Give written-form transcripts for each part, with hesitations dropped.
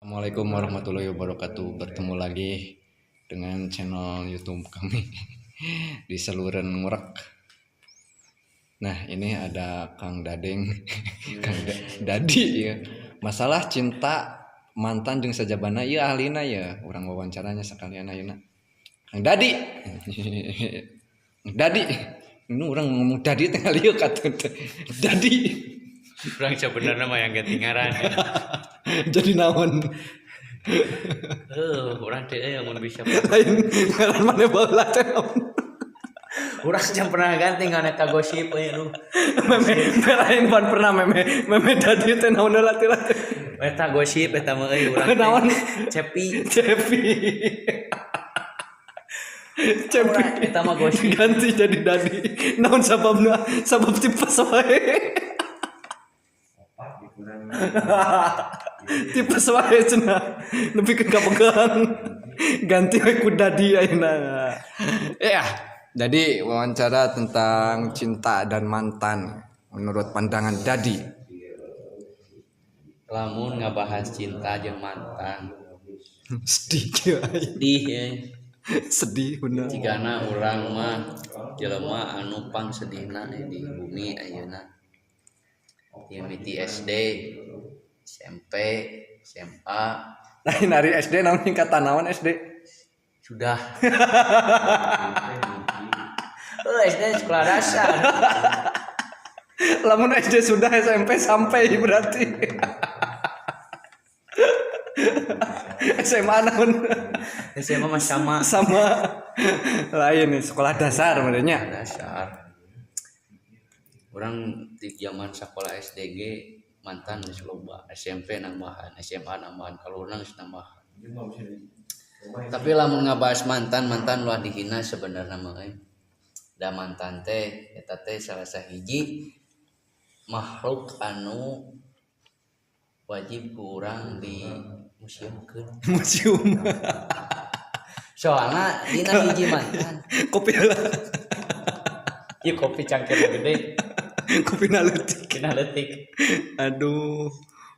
Assalamualaikum warahmatullahi wabarakatuh. Bertemu lagi dengan channel YouTube kami di Saluran Ngurek. Nah, ini ada Kang Dadeng, Kang Dadi ya. Masalah cinta, mantan jeung sajabana, ieu ahlina ya. Urang wawancaranya sekalian ayeuna. Kang Dadi. Dadi. Ini urang ngomong Dadi teh ngalieu katuh teh. Dadi. Urang sebenarnya mah yang ganti ngaran. Jadi naon? Heuh, urang teh euy mun bisa. Lain ngaran maneh baheula teh naon? Urang can pernah ganti ngan eta gosip euy aduh. Meme lain pan pernah meme meme Dadi teh naon heula teh? Eta gosip eta mah euy urang teh. Naon? Cepi. Cepi. Cepi. Urang eta mah gosip. Ganti jadi Dadi. Naon sababna? Sabab tipes wae. Tipes wae cenah. Nepi ka kapegang. Ganti we ku Dadi ayeuna. Ya, jadi wawancara tentang cinta dan mantan menurut pandangan Dadi. Lamun ngabahas cinta jeung mantan. Sedih kieu aing. Sedih ya. Sedih bener. Jigana urang mah jelema anu pang sedihna di bumi ayeuna. Di mimiti SD, SMP, SMA, Lain ari SD naon, tingkatan naon SD? Sudah. Oh, SD sekolah dasar. Lamun SD sudah, SMP sampai berarti. SMA naon? SMA mah sama. Sama. Lain nih sekolah dasar sebenarnya. Dasar. Urang di zaman sekolah SDG mantan geus loba, SMP nambahan, SMA nambahan, kalau urang geus nambahan. Tapi lamun ngabahas mantan, mantan ulah dihina sebenarnya mah euy. Da mantan teh eta teh salah sahiji makhluk anu wajib ku urang di museumkeun. Museum. Soalna dina hiji mantan. Kopi lah. Ieu kopi cangkir gede, Kopi leutik. Kena leutik. Aduh.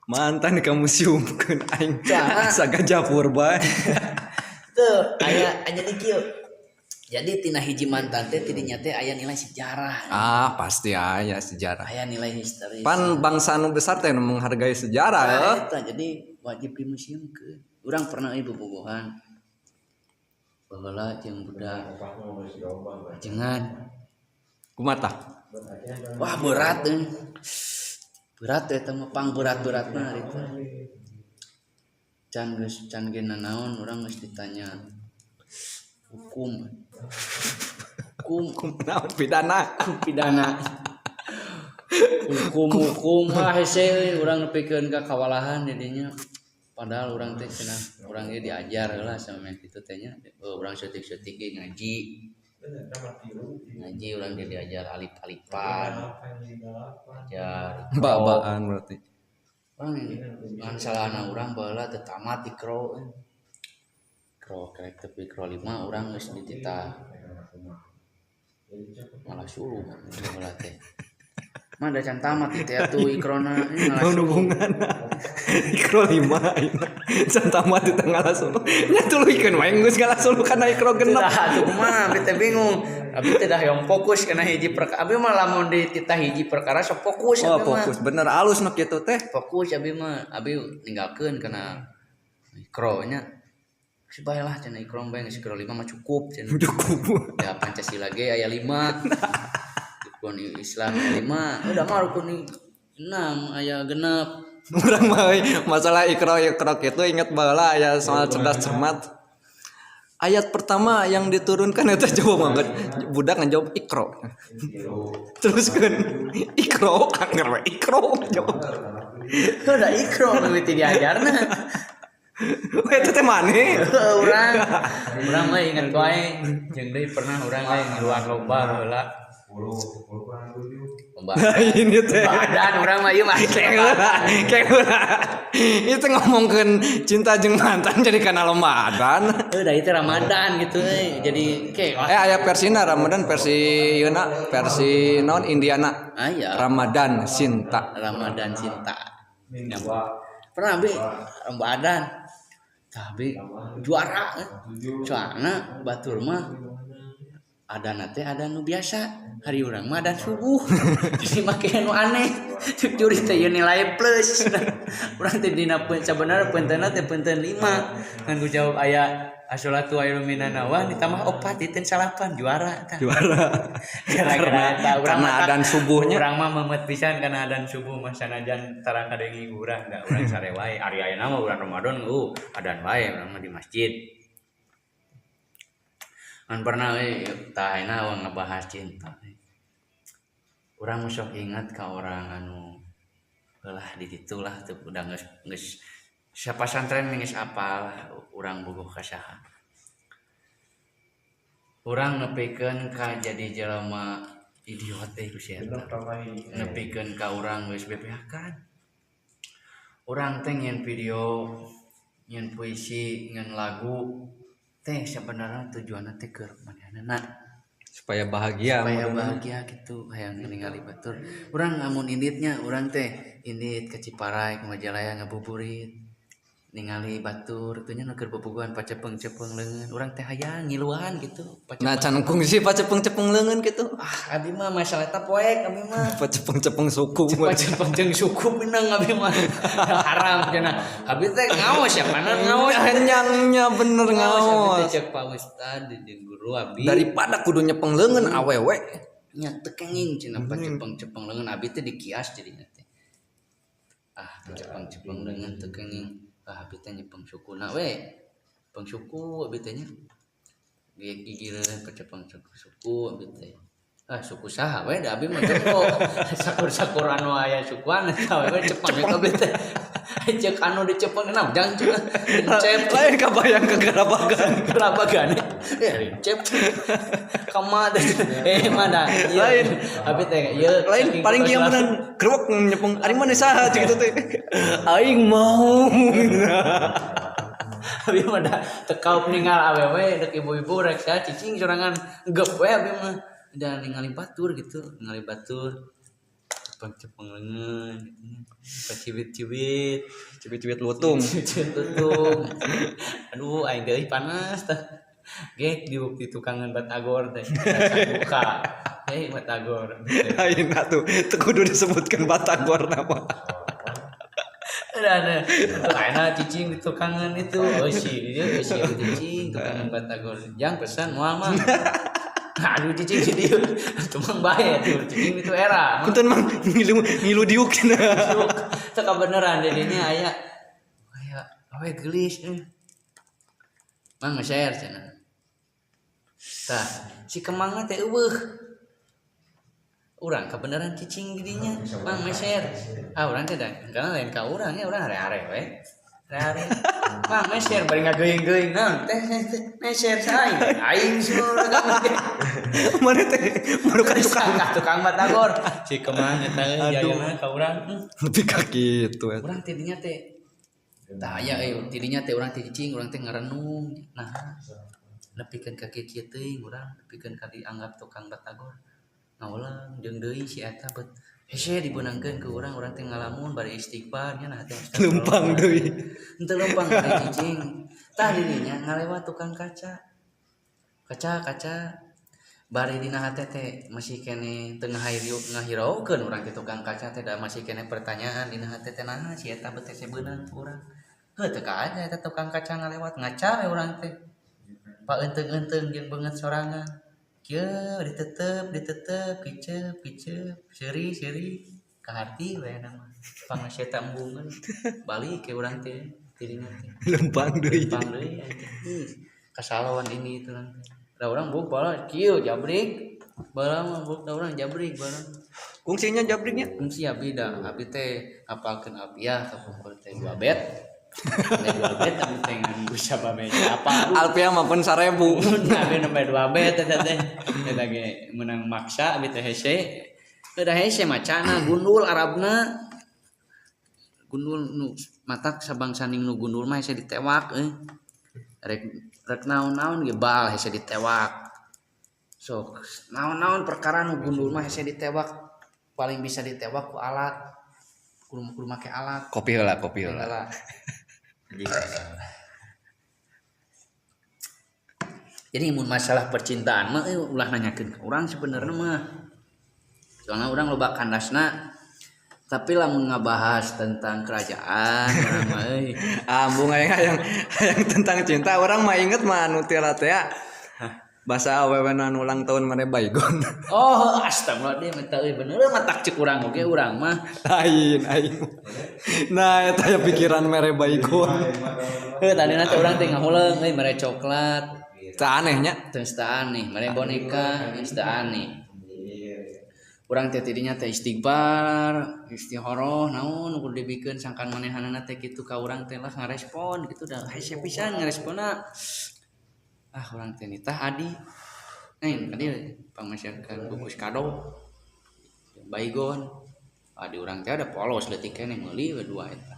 Mantan ke museum keun aing. Soalna- Asa gajah purba. Tuh, aya aya di kieu. Jadi tina hiji mantan teh tidinya teh aya nilai sejarah. Ah, pasti aya sejarah. Aya nilai historis. Pan bangsa nu besar teh nu menghargai sejarah Nah, ya. eta jadi wajib di museumkeun. Urang pernah ieu bobogohan. Baheula jeung budak. Jangan. Kumaha? Wah, berat euy. Berat eta mah, pang berat-beratna ari teh. Can geus can ge nanaon urang geus ditanya hukum. Hukum. Kumaha pidana? Pidana. Hukum hukum, wah hese euy urang nepikeun ka kawalahan jadinya. Padahal urang teh cenah urang ge diajar heula sama kitu teh nya. Oh, urang saeutik-saeutik ge ngaji. Ngaji urang ge diajar alif-alifan. Ajar Ba-baan berarti. Urang ngan salahna urang baheula teu tamat Iqro. Iqro karek tepi Iqro 5 urang geus dititah malah suluh baheula teh. Mah da can tamat teh atuh Iqrona ini malah Naon suluh. Hubunganna? Iqro 5 ayeuna. Can tamat di tengah suluh. Nya tuluykeun wae geus ngalah suluh kana Iqro 6. Teu atuh kumaha, abdi teh bingung. Abdi teh dah yang fokus kana hiji perkara. Abdi mah lamun dititah hiji perkara sok fokus Oh, abdi mah. fokus bener, alus nu kitu teh. Fokus abdi mah, abdi ninggalkeun kana Iqro nya. Geus bae lah cenah Iqro bae, geus Iqro 5 mah cukup cenah. Cukup. Ya Pancasila ge aya 5. Rukun Islam aya 5. Udah mah rukun 6 aya genep. Urang mah euy, masalah Iqro Iqro kitu inget baheula aya soal cerdas cermat. Ayat pertama yang diturunkan itu jawab banget. Budak ngejawab Iqro. Terus kan Iqro, anger we Iqro jawab. Udah Iqro mimiti diajarna. Wah, itu teh maneh. Urang urang mah inget wae jeung deui pernah urang ge ngiluan lomba heula. Lomba. Ini teh. Badan urang mah ieu mah. Kayak heula. Itu ngomongkeun cinta jeung mantan jadi kana lomba adan. Udah itu Ramadan gitu euy. Jadi kayak Eh, aya versina Ramadan versi yeuna, versi non Indiana. Aya. Ramadan Cinta. Ramadan Cinta. Pernah abi lomba adan. Tah abi juara soalna batur mah adan teh adan nu biasa. Hari urang mah adan subuh. Jadi make nu aneh. Cek juri teh ieu nilai plus. Urang teh dina sabenerna peunteunna teh peunteun 5. Ngan ku jawab aya asholatu khairum minan nawm ditambah 4 diteun 9 juara tah. Juara. Gara-gara eta urang karena adan subuhnya. Urang mah memet pisan kana adan subuh mah sanajan tara kadenge urang da urang sare wae. Ari ayeuna mah urang Ramadan adan wae urang mah di masjid. Ngan pernah we tah ayeuna urang ngebahas cinta. Urang mah sok ingat ka orang anu heulah di ditu lah teu udah geus siapa santren geus apal urang bogoh ka saha. Urang nepikeun ka jadi jelema idiot teh ku si eta. Nepikeun ka urang geus BPH kan. Urang teh nyeun video, nyeun puisi, nyeun lagu teh sebenarnya tujuanna teh keur manehna supaya bahagia, supaya bahagia gitu hayang ningali batur. Urang amun inditnya urang teh indit ke Ciparai ke Majalaya ngabuburit ningali batur teh nya nu keur bobogohan pacepeng-cepeng leungeun urang teh hayang ngiluan gitu. Nah can kungsi pacepeng-cepeng leungeun gitu. Ah abi mah masalah eta poek abi mah pacepeng-cepeng suku. Pacepeng jeung suku minang abi mah haram cenah. Abi teh ngaos ya mana ngaos nyangnya bener ngaos. Abi teh cek Pak Ustad jeung guru abi. Daripada kudu nyepeng leungeun awewe nya teu kenging cenah pacepeng-cepeng leungeun abi teh dikias jadinya teh. Ah pacepeng-cepeng leungeun teu kenging. Ah abi teh nyepeng sukuna we. Peng suku abi teh nya. Gigireun pacepeng suku abi teh. Ah suku saha we da abi mah jengko. Sakur-sakur anu aya sukuan eta we cepeng abi teh. Cek anu dicepeng kenapa jang cep. Lain kabayang ke Garabagan. Garabagan. Ya cep. Kama teh mana lain abi teh ieu lain paling kieu meunang grewek nyepeng ari mana saha cek kitu teh. Aing mau. Abi mah da tekaup ningal awewe dek ibu-ibu rek saha cicing sorangan gep we abi mah. Da ningali batur gitu, ningali batur. Cepeng-cepeng leungeun gitu. Cibit-cibit, cibit-cibit lutung. Cibit lutung. Aduh aing deui panas tah. Gek di bukti tukangan batagor teh. Buka. Batagor. Ayeuna tuh teu kudu disebutkeun batagor nama. Ada ayeuna cicing di tukangan itu. Oh si, ieu si cicing tukangan batagor. Jang pesan moal mah. Aduh cicing si dieu. Tumang bae atuh cicing itu era. Punten mang ngilu diuk cenah. Teu kabeneran jadinya aya. Aya awe geulis euy. Mang share cenah. Tah, si kemangna teh eueuh. Urang kabeneran cicing didinya, mang meser. Ah urang teh da karena lain ka urang nya urang are-are we. Are-are. Mang meser bari ngageuing-geuing naon teh meser saing. Aing semua Mana teh baru ka tukang batagor. Si kemang eta jayana ka urang. Nepi ka kitu eta. Urang teh dinya teh tah aya euy tidinya teh urang teh cicing urang teh ngarenung. Nah, nepikeun ka kieu teuing urang nepikeun ka dianggap tukang batagor. Ngawulang jeung deui si eta bet hese dibeunangkeun ku urang urang teh ngalamun bari istighfar nya nah teh lempang deui henteu lempang deui cicing tah dirinya ngalewat tukang kaca kaca bari dina hate teh masih keneh teu ngahiraukeun urang teh tukang kaca teh da masih keneh pertanyaan dina hate teh naha si eta bet hese beunang ku urang heuh teu kaaya eta tukang kaca ngalewat ngaca we urang teh paeunteung-eunteung jeung beungeut sorangan kieu ditetep kiceup seuri ka hati we na mah pangas eta embungeun balik ke urang teh dirinya teh lempang deui kasalawan ini itu urang teh da urang buk bala kieu jabrik bala mah buk da urang jabrik bala kungsinya jabriknya kungsi abdi da abdi teh apalkeun alfiah kapungkur teh 2 bet. 2 bet abdi teh ngan bisa babe apa alfiah mah pun 1000 abdi nembe 2 bet eta teh eta ge meunang maksa abdi teh hese da hese macana gundul Arabna gundul nu matak sabangsaning nu gundul mah hese ditewak euy rek naon-naon ge bal hese ditewak sok naon-naon perkara nu gundul mah hese ditewak paling bisa ditewak ku alat Kudu kudu make alat. Kopi heula, kopi heula. Jadi mun masalah percintaan mah ulah nanyakeun ka urang sebenarnya mah. Soalnya urang loba kandasna. Tapi lamun ngabahas tentang kerajaan urang mah euy. Ambung hayang hayang tentang cinta urang mah inget mah anu teh ya. Bahasa awewe nu ulang tahun mere baygon. Oh, astagfirullahaladzim, eta euy bener matak cek urang oge urang mah. Lain aing. Nah, eta ya pikiran mere baygon. Heuh, tadina teh urang teh ngahuleung euy mere coklat. Teu anehnya. Teu aneh, mere boneka geus teu aneh. Urang teh tidinya teh istighfar, istikharah, naon kudu dibikeun sangkan manehanana teh kitu ka urang teh lah ngarespon kitu da hese pisan ngaresponna. Ah urang teh nitah adi. Nah, tadi pangmasyakan bungkus kado. Baygon. Adi urang teh ada polos leutik keneh meuli we dua eta.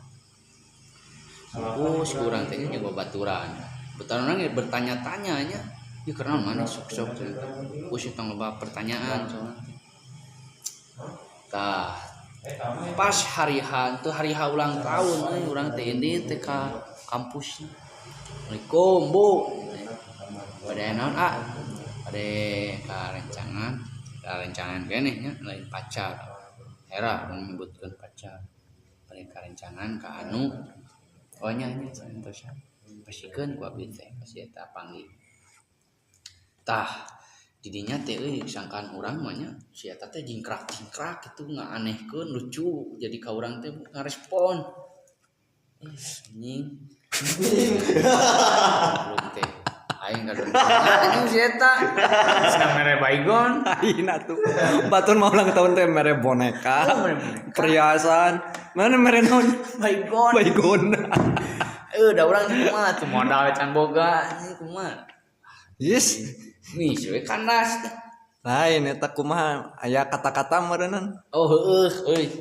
Bungkus urang teh jeung babaturan. Baturan urang bertanya-tanya nya. Ieu karena mana sok-sok cenah. Bungkus tong loba pertanyaan soalna. Tah. Pas hari H teu hari H ulang tahun euy urang teh ini teh ka kampus. Assalamualaikum, Bu. Pada naon ah? Pada karencangan keneh nya lain pacar. Era menyebutkeun pacar. Pada karencangan ka anu oh nya nya santosan. Pasikeun ku abdi teh pasti eta panggih. Tah didinya teh euy sangkaan urang mah nya si eta teh jingkrak-jingkrak kitu ngaanehkeun lucu jadi ka urang teh ngarespon. Anjing. Belum teh aing kadon anjing si eta cenah mere baygon. Aing atuh. Batur mah ulang tahun teh mere boneka. Perhiasan. Mana mere naon? Baygon. Baygon. Da urang kumaha tuh modal can boga anjing kumaha. Yes. Nih we kandas. Lain eta kumaha aya kata-kata meureunnan. Oh heueuh euy.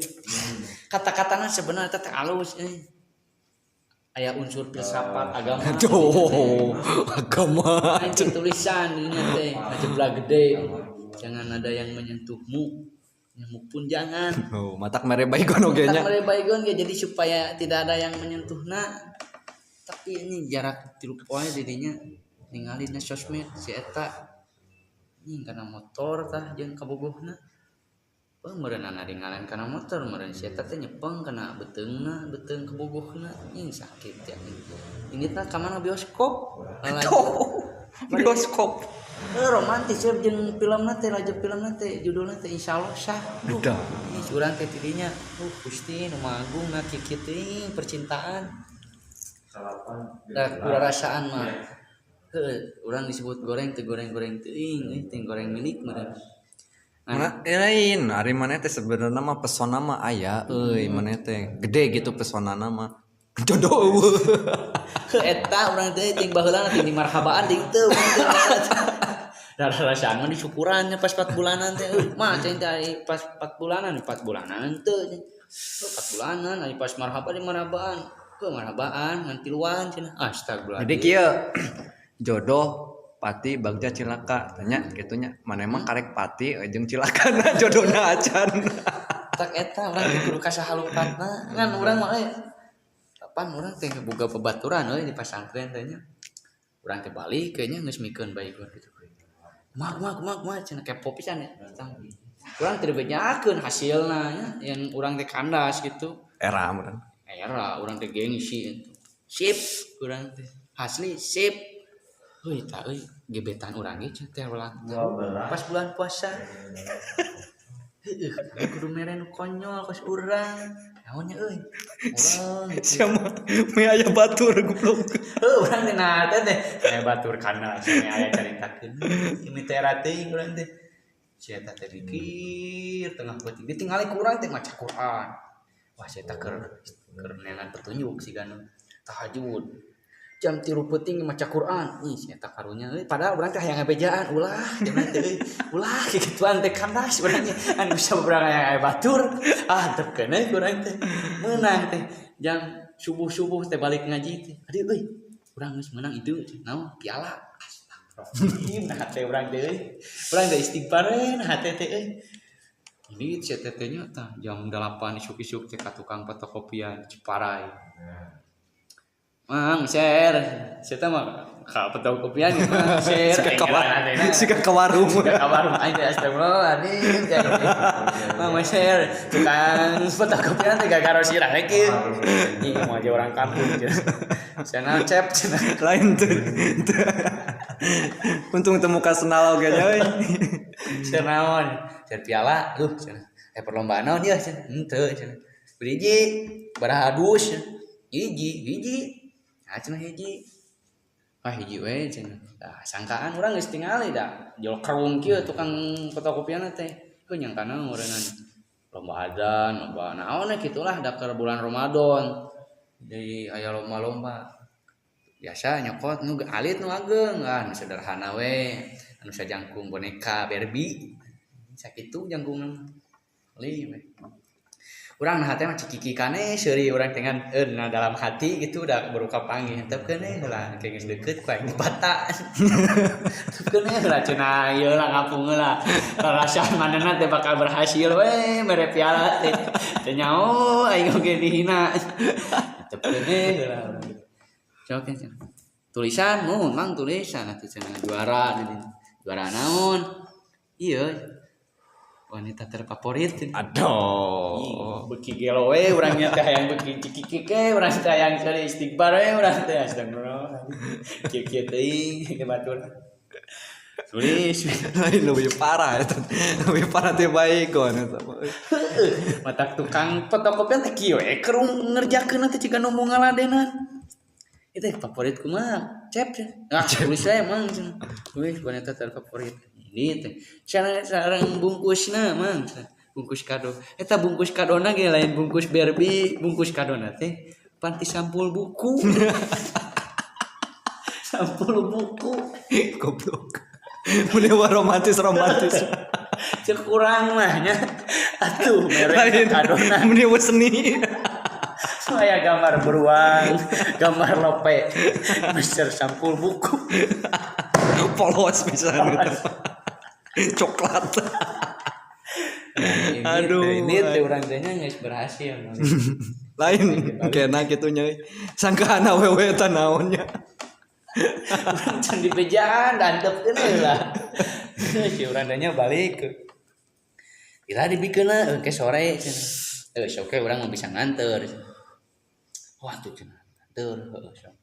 Kata-katana sebenarnya teh alus euy. Aya unsur filsafat agama. Oh, agama. Ini tulisan ini teh jebla gede. Jangan ada yang menyentuhmu. Nyamuk pun jangan. Oh, matak mere baygon oge nya. Matak mere baygon ge jadi supaya tidak ada yang menyentuhna. Tapi ini jarak 3 poe didinya ningali na sosmed si eta. Nying kana motor tah jeung kabogohna. Oh, meureunana ringalan kana motor, meureun si eta teh nyepeng kana beuteungna, beuteung kabogohna. Nying sakit ya. Ini tah ka mana bioskop? Bioskop. Romantis ya jeung filmna teh, raja filmna teh, judulna teh insyaallah sah. Udah. Ih, urang teh tidinya, Gusti nu Maha Agung na kieu teuing percintaan. Da kurarasaan mah. Heuh, urang disebut goreng teh goreng-goreng teuing, euy teh goreng milik meureun. Mana lain, ari maneh teh sebenarnya mah pesona mah aya euy, maneh teh gede gitu pesonana mah. Jodoh eueuh. Eta urang teh ting baheulana ting marhabaan ting teu. Da rasaan mah disyukurannya pas 4 bulanan teh euy, mah cing teh pas 4 bulanan, 4 bulanan teu. 4 bulanan ari pas marhaba di marhabaan. Ke marhabaan ngan tiluan cenah. Astagfirullah. Jadi kieu jodoh pati bagja cilaka tanya gitunya mana emang karek pati jeung cilakana jodohna acan. Tak eta urang teh kudu kasahalupatna ngan urang mah euy. Kapan urang teh boga babaturan euy di pasantren teh nya. Urang teh balik kayaknya geus mikeun baygon kitu. Mak mak mak mak cenah kepo pisan ya. Urang teh dibejakeun hasilna nya yang urang teh kandas gitu. Era urang. Era urang teh gengsi. Sip urang teh. Asli sip. Euy tah euy gebetan urang ge teh ulang tahun pas bulan puasa. Heueuh kudu mere nu konyol kos urang. Naonnya euy? Urang sia mah me aya batur goblok. Heuh urang teh nah teh aya batur kana sia aya caritakeun. Ini teh era teuing urang teh. Sia eta teh dikir tengah peuting ditingali ku urang teh maca Quran. Wah sia eta keur neangan petunjuk sigana tahajud. Jam 3 peuting maca Quran. Ih sia eta karunya euy padahal urang teh hayang ngabejaan ulah jangan teh euy. Ulah kikituan teh kandas urang nya anu bisa beberapa aya batur. Ah teu keneh urang teh. Meunang teh jam subuh-subuh teh balik ngaji teh. Aduh euy urang geus meunang itu naon piala. Astagfirullahaladzim nah teh urang teh euy. Urang teh istighfar we nah teh teh euy. Ini CTT nya tah jam 8 isuk-isuk teh ka tukang fotokopian Ciparai. Mang share, saya mah ka fotokopian mang share. Siga ka warung. Siga ka warung aing teh astagfirullahaladzim. Mang share tukang fotokopian teh gagaro sirah kieu. Ih mau aja orang kampung cenah. Cenah cep cenah. Lain tuh. Untung temu ka senal oge nya euy. Share naon? Share piala, cenah. Perlombaan naon ieu cenah? Henteu cenah. Hiji baraha dus. Hiji, hiji. Nah cenah hiji. Ah hiji we cenah. Dah sangkaan urang geus tingali da. Jol kerung kieu tukang fotokopian teh. Heuh nyangkana meureunnan lomba adzan, lomba naon we kitulah da keur bulan Ramadan. Jadi aya lomba-lomba. Biasa nyokot nu alit nu ageng ah nu sederhana we. Anu sajangkung boneka Barbie. Sakitu jangkungna. Li we. Urang nah teh mah cikiki kane seuri urang teh ngan na dalam hati gitu udah baru kapanggih henteu keun heula kayak geus deukeut ku aing dipata. Henteu keun heula cenah ieu lah ngapung heula. Rasa manehna teh bakal berhasil we mere piala teh. Teu nyaho aing oge dihina. Henteu keun heula. Sok cenah. Tulisan mun mang tulisan atuh cenah juara juara naon? Ieu wanita terfavorit. Aduh. Beuki gelo we urang nya teh hayang beuki cikikik we urang teh hayang cari istighfar we urang teh astagfirullah. Kieu-kieu teuing ke batur. Tulis lain lebih parah eta. Lebih parah teh baygon eta. Matak tukang fotokopian teh kieu we kerung ngerjakeun teh ciga nu ngaladenan. Itu favorit kumaha? Cep. Ah, tulis we mang cenah. Tulis wanita terfavorit. Ini teh sareng bungkusna mang. Bungkus kado. Eta bungkus kadona ge lain bungkus Barbie, bungkus kadona teh panti sampul buku. Sampul buku. Goblok. Mun romantis-romantis. Cek kurang mah nya. Atuh mere kadona. Mun seni. Saya gambar beruang, gambar lope. Mister sampul buku. Polos pisan gitu. Coklat. Nah, aduh, ini teh urang teh nya geus berhasil. Lain kena kitu nya. Sangkaan awewe eta naonnya. Urang can dibejaan antepkeun heula. Si urang teh nya balik. Ira dibikeunna engke sore cenah. Geus oke urang mah bisa nganter. Wah tuh cenah nganter heuh sok.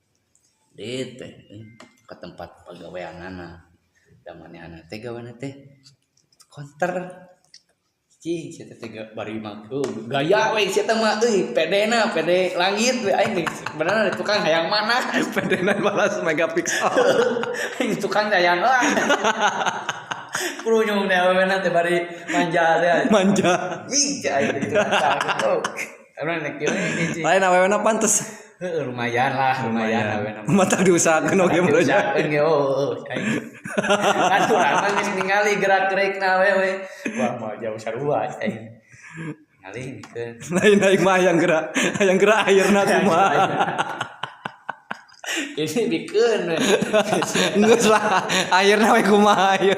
Dit teh ke tempat pagaweanana. Da manehna teh gaweana teh konter. Cing sia teh bari mah gaya we sia teh mah euy pedena pede langit we aing sebenarnya tukang hayang mana pedena balas megapiksel. Aing tukang hayang lah. Kurunyung teh awewena teh bari manja teh. Manja. Ih aing teh gitu. Urang nek kieu we. Lain awewena pantes. Heeh lumayan lah, lumayan awewena. Mata diusahakeun oge mah. Diusahakeun ge heuh aing. Kan urang mah geus ningali gerak-gerikna awewe. Wah moal jauh sarua aing. Ningali mikeun. Lain aing mah hayang gerak akhirna kumaha. Ini bikeun we. Geus lah, akhirna we kumaha ieu.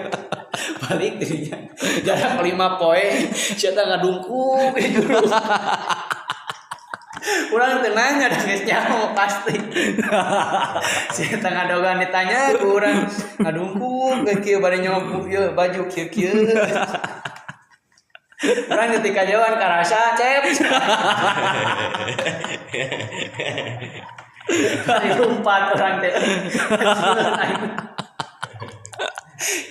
Balik dirinya. Jarak 5 poe sia teh ngadungkuk di juru. Urang teu nanya da geus nyaho pasti. Si eta ngadogan ditanya ku urang ngadungkuk ge kieu bari nyokok ieu baju kieu-kieu. Urang ketika jauhan karasa cep. Bari lompat urang teh.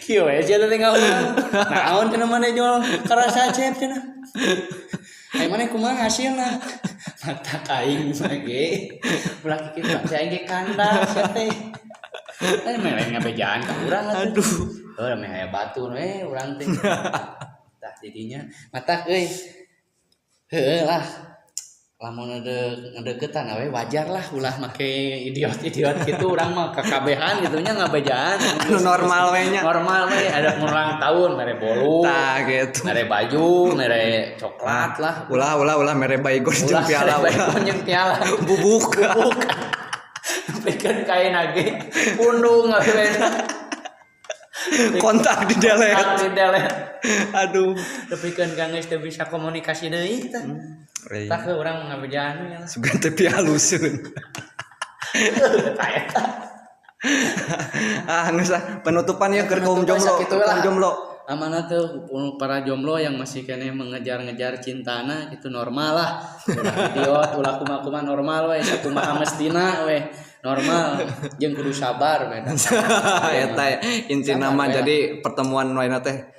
Kieu we sia teh ngahurang. Naon cenah maneh jual karasa cep cenah. Ai maneh kumaha hasilna? Mata kaing mah ge. Ulah kieu bangsa aing ge kandas sia teh. Lain mah lain ngabejaan ka urang atuh. Aduh. Heuh meh aya batur we urang teh. Tah didinya mata euy. Heueuh lah. Lamun ngedeketan we wajar lah ulah make idiot-idiot gitu urang mah kakabehan gitu nya ngabejaan. Anu normal we nya. Normal we ada ulang tahun mere bolu. Tah gitu. Mere baju, mere coklat lah. Ulah ulah ulah mere baygon jeung piala. Ulah baygon jeung piala. Bubuk. Bubuk. Pikeun kain age pundung awewe. Kontak di delete. Di delete. Aduh. Tepikeun ka geus teu bisa komunikasi deui tah. Tah ke urang ngabejaan ya. Sugan teh pihaluseun. Tah eta. Ah, geus ah, penutupan ya keur kaum Penutupan jomblo, sakitu lah. kaum jomblo. Amanah tuh para jomblo yang masih keneh mengejar-ngejar cintana itu normal lah. Ulah idiot, ulah kumaha-kumaha, normal we, sakumaha mestina we, normal. Jeung kudu sabar we. Eta intina Sabar mah we lah. Jadi pertemuan lainna teh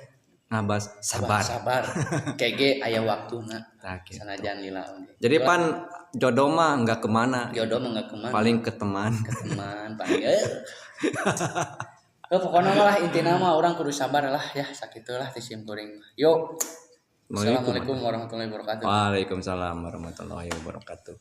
ngabas sabar. Sabar. Kege aya waktuna. Tah, gitu. Sanajan lila oge. Jadi pan jodoh mah nggak kemana, Jodoh mah enggak kemana. Paling ke teman. Ke teman paling. Eh. Oh, pokoknya mah lah intina mah urang kudu sabar lah ya, sakitulah ti sim kuring. Yuk. Assalamualaikum warahmatullahi wabarakatuh. Waalaikumsalam warahmatullahi wabarakatuh.